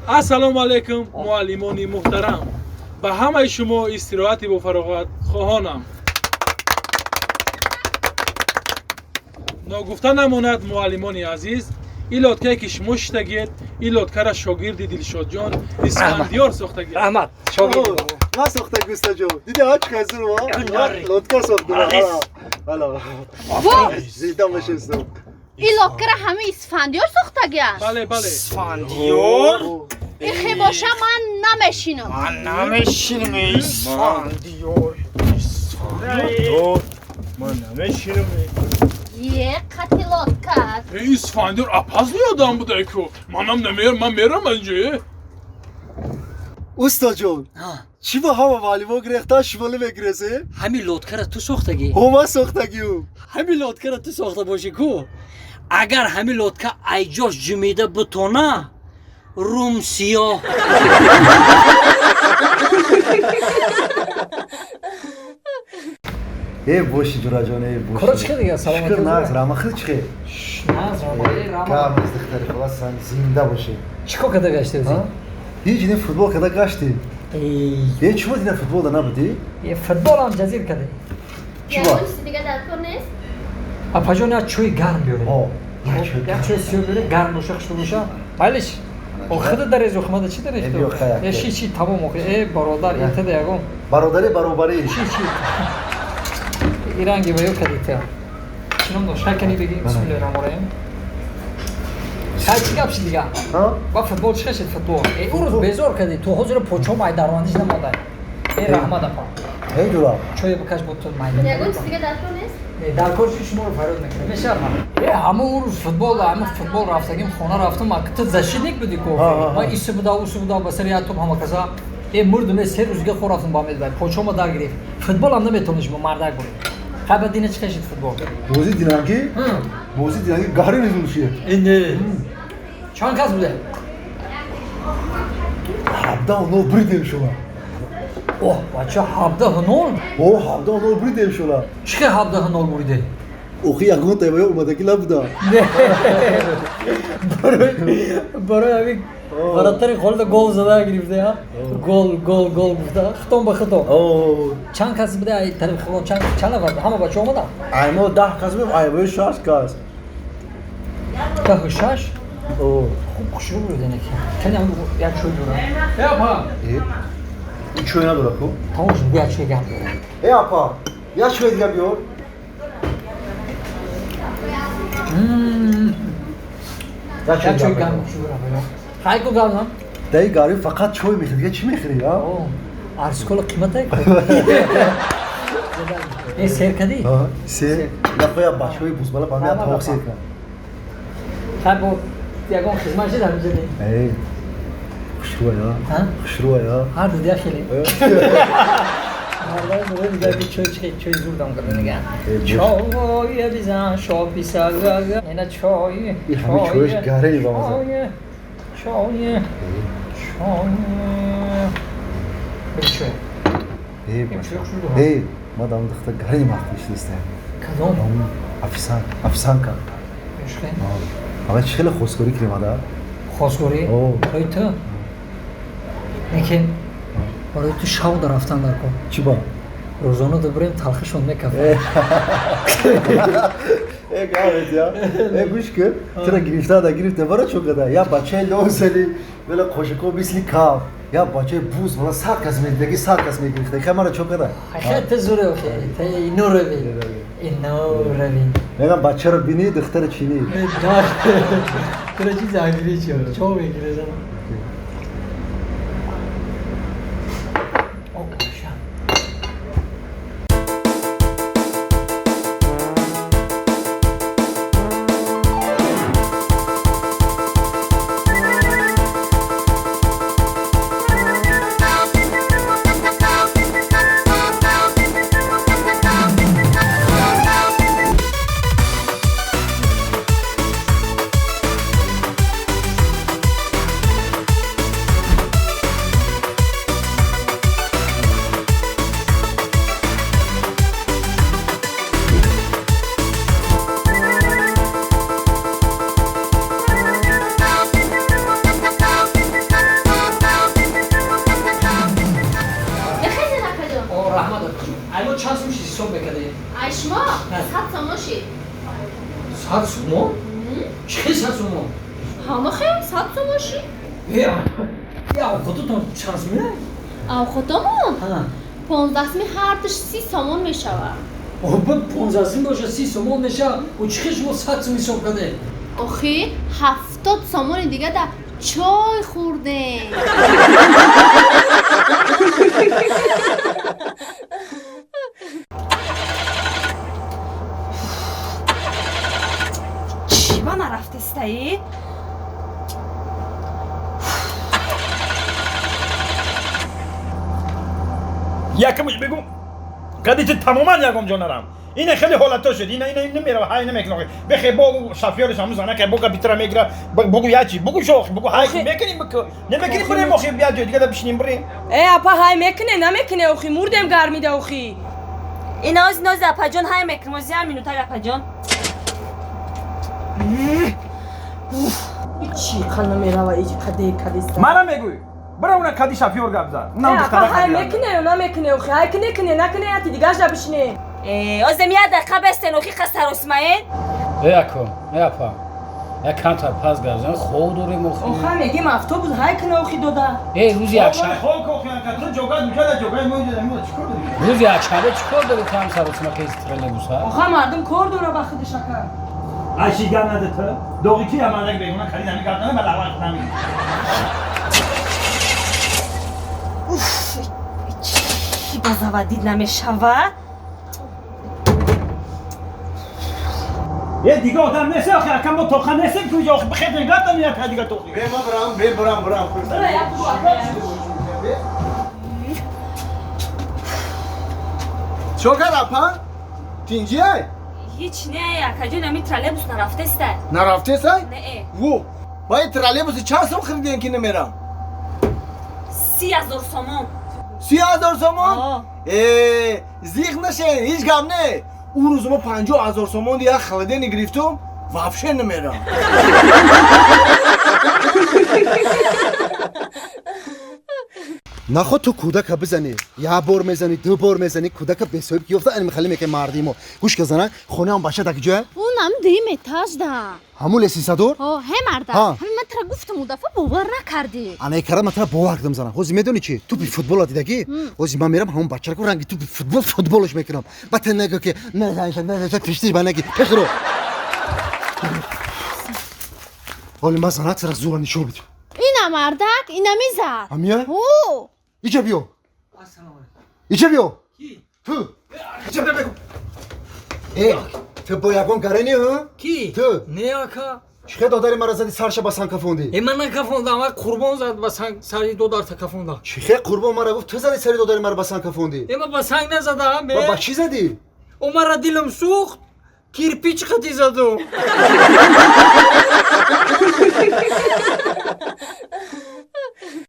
Ассалому алайкум, муаллимони муҳтарам. Ба ҳамаи шумо истироҳати бофароғат хоҳонам. Ногуфта намонад, муаллимони азиз, ин лодкае ки шумо шиштагиед, ин лодкара шогирди Дилшодҷон Исфандиёр сохтагиед. Раҳмат, шогирд. Ман сохтагӣ, устаҷон. Диди, ҳа, чӣ қадр лодка сохтам. Зинда бошед, устод. Ин лодкара ҳама Исфандиёр сохтагиаст? Бале, бале. Исфандиёр. Ихе боша, ман намешинам. Ман намешинам, Исфандиёр. Исфандиёр, ман намешинам. Е, қати лодка аст. Исфандиёр опасный одам буда ку. Манам намерам, ман мерам анҷо. Устоҷон, чӣ ба ҳама муаллимо гирехта, шумо намегиресе? Ҳамин лодкара ту сохтагӣ? Ҳо, ман сохтагиюм. Ҳамин лодкара ту сохта бошӣ ку, агар ҳамин лодка айҷош ҷумида бутона, рум сиёҳ. Э, боши, ҷураҷон, э, боши. Кора чӣ дига, саломатӣ? Шукр, нағз, рама хел чӣ? Нағз, рама. Гап нест, духтари хола, сан зинда бошӣ. Чӣ кор карда гаштӣ? Ҳеҷ не, футбол карда гаштӣ. Э, чумо дина футбол да набудӣ? Е, футболам ҷазир кардем. Чӣ ба? Ягон чизи дига дар кор нест? Апаҷон, як чойи гарм биёред. Як Як чойи сиёҳ биёред, гарм боша, хушбӯ боша. Майлиш, охида дарез, охимада чӣ дарез? Э, биё, хай. Э, ши чи тамом, охи э, бародар, интада ягон. Бародари, баробарӣ. Чӣ чи иранги ва ё кадита чӣ ном дошт? Хай, кани бигӣ, бисмиллоҳи раҳмони раҳим. Хай, чӣ гап ши дига? Ба футбол чӣ хешед, футбол? Э, ӯ рӯз безор кардӣ ту, ҳозир почом ай дарвандиш намондай. Э, раҳмат, апа. Эй, ҷура. Чое бикаш, бо ту майда. Ягон чизи дига дар кор нест? Дар кор чи, шуморо фарёд мекунем, мешавад. Э, ҳамон ӯ рӯз футбол, ҳамон футбол рафтагим, хона рафтам, ту защитник будӣ ку, ман иси буда, уси буда, ба сари як топ ҳама каса. Э, мурдум, э, 3 рӯз дига хор рафтам ба мелбай, почома дар гирифт. Футболам наметониш, бо мардак бурӣ. Хай, ба дина чӣ хешид футбол? Бозӣ динагӣ, бозӣ динагӣ гари низул шид. Ине чанд кас буде? 17-0 буридем шума. Оҳ, бача, 17-0? О, 17-0 буридем шума. Чӣ хел 17-0 буриде? Охи, ягон тайвая омадагӣ набуда. Барои ҳамин вратари холда гол зада гирифта, гол, гол, гол гуфта, хитом ба хитом. Чанд кас буде ай тарафи хилон, чанд нафар, ҳама бача омада? Аймо 10 кас будем, айвои шаш кас. 10-6. Хуб, хушрӯ буд неки. Кани, як чой дора, э, апа? Ин чой надора ку. Тамом шуд, як чой гарм дора. Э, апа, як чой дига биёр. Як чой гарм хушрӯ дора. Хай ку, гарм. Даи гари фақат чой мехӯри, дига чӣ мехӯри, а? Арскола қимата. Э, сер кардӣ? Сер нахоя, бачаҳои бузбала ба меа тавоқ сер кунам. Хай, бо ягон хизмат шид ҳаминҷа? Э, хушрӯя, хушрӯя. Ҳар ду дия хеле чой чой зурдам карда нига. Чой бизан, шописага ина чой. Ҳами чойш гарени ба маза. Чой, чой, бери чой. Э, ма дам духта гарени махтиш нестам. Кадом? Офисан, офисанка. Ама чи хеле хостгорӣ кунем, ада? Хостгорӣ барои ту, лекин барои ту шав да рафтан дар кор. Чӣ ба? Рӯзона дубурем, талхишон мекафад. Э, гавет, я э, гӯш кун, тура гирифта да гирифта, бара чо када я бачаи лосали вела қошиқо мисли каф, я бачаи буз вала 100 кас медидаги, 100 кас мегирифта, хай мара чо када? Хай, ту зуре, ту инурави, инурави. Мегам, бачаро бини, духтара чинӣ. Тура чи зангири, чо чо мегирезам? Ай шумо 100 сомон шид. 100 сомон? Чӣ 100 сомон? Ҳама хел 100 сомон шид. Я овқатотон чанд сомон? Овқатомон? 15 сомон ҳардуш 30 сомон мешавад. Оба 15 сомон боша 30 сомон мешавад. О чӣ шумо 100 сомон ҳисоб кардед? Охи 70 сомони дига да чой хӯрдем. Чӣ ба нарафтистаӣ? Якамуш бигум, кади ти тамоман ягом ҷо нарам. Ина хеле ҳолато шуд. Ина ина намерава, ҳай намекунад. Бехе бо шофёриш ҳамун зана ки бога битра мегира, бугу ячи, бугу шох, бугу ҳай мекунем бик. Намекунем бирем охи бия ҷой дига да бишинем бирем. Э апа ҳай мекуне, намекуне охи, мурдем гармида охи. Ина оз ноз апаҷон ҳай мекунем, оз як минута апаҷон. Чӣ қана намерава, иҷ қаде кадиста. Мана мегӯй. Бира уна кади шофёр гап зад. Унам духтара ҳай мекуне ё намекуне охи, ҳай куне куне, накуне яти дигаш да бишине. Озем як дақиқа бестен охи қасаросмаен. Э ако, э апа. Як камтар пас гап зан, хоб дорем охи. Оха мегим автобус ҳай куне охи дода. Э рӯзи якшанбе. Хоб охи ака ту ҷога ҷога ҷога мо иҷа мо чикор дорӣ? Рӯзи якшанбе чикор дорӣ там саросма ки троллейбуса? Оха мардум кор дора ба худаш ака. Айши гап наде ту. Доғи ки аманак бегуна кади ҳами гап нада ба лағва намегӣ. Уф, чӣ ба заводид намешава? Е дига одам нест охи, ака мо тоқа нестем ки охи бихед нигоҳ дам як дига тоқи. Бе ма барам, бе барам, барам. Чо кард апа? Тинҷиай? Ҳеҷ не, акаҷон, ами троллейбус нарафтестай. Нарафтестай? Не. Во, ба ин троллейбуси чанд сом харидем ки намерам? 30,000 сомон. 30,000 сомон? Э, зиқ нашен, ҳеҷ гап не. Ӯ рӯз ма 50,000 сомон як холодильник гирифтум, вообще намерам. Наход ту кӯдака бизанӣ, як бор мезанӣ, ду бор мезанӣ, кӯдака бесоҳиб ёфта ани михали мекунӣ марди мо. Гӯш ка зана, хонаам бача дар куҷоя? Унам дуюм этажда. Ҳамун лесисадор? Ҳо, ҳе марда. Ҳамин ман тара гуфтам у дафъа бовар накардӣ. Ана кара ман тара бовар кардам зана. Ҳозир медонӣ чӣ? Тӯпи футбола дидагӣ? Ҳозир ман мерам ҳамун бачаро ку ранги тӯпи футбол футболш мекунам. Ба тан нагӯ ки на пештиш ба наги. Пешро. Ҳоли ман зана тара зура нишон бидам. Ина мардак, ина мизад. Ҳамия? Ҳо. Иҷа биё. Иҷа биё. Ту. Иҷа биё бегу. Э, ту бо ягон гарени, ҳа? Ки? Ту. Не ака. Чӣ хел додари мара зади сарша ба санг кафондӣ? Э ман накафондам, а Қурбон зад ба санг сари додарта кафондам. Чӣ хел Қурбон мара гуфт ту зади сари додари мара ба санг кафондӣ? Э ман ба санг назадам, э. Ба чӣ задӣ? О мара дилам сӯхт, кирпич қати задум.